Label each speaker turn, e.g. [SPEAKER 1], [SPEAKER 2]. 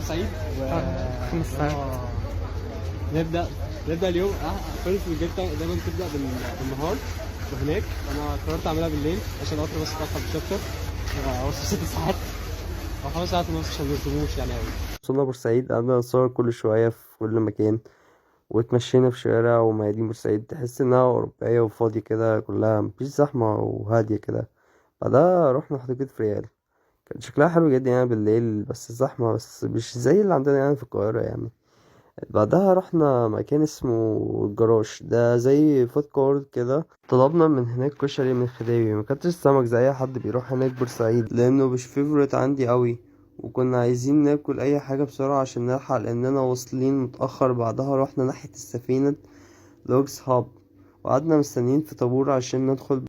[SPEAKER 1] بورسعيد و
[SPEAKER 2] 5 ساعات.
[SPEAKER 1] نبدا اليوم. كل فلوجات دايما تبدا بالنهار وهناك انا قررت اعملها بالليل عشان القطر بس اتاخر مش اكتر. وصل 6 ساعات او 5 ساعات ونص عشان ما نظلموش يعني قوي.
[SPEAKER 3] وصلنا بورسعيد، قعدنا نصور كل شوية في كل مكان، واتمشينا في شوارع وميادين بورسعيد، تحس انها أوروبية وفاضية كده، كلها مفيش زحمة وهادية كده. بعدها رحنا حديقة فريال، كان شكلها حلو جدا يعني بالليل، بس الزحمة بس مش زي اللي عندنا يعني في القاهرة يعني. بعدها رحنا مكان اسمه الجراش، ده زي food court كده. طلبنا من هناك كشري من خديوي. ما كلتش سمك زي اي حد بيروح هناك بورسعيد، لانه مش favorite عندي قوي، وكنا عايزين ناكل اي حاجة بسرعة عشان نلحق لاننا واصلين متأخر. بعدها رحنا ناحية السفينة Locks Hub، وقعدنا مستنيين في طابور عشان ندخل.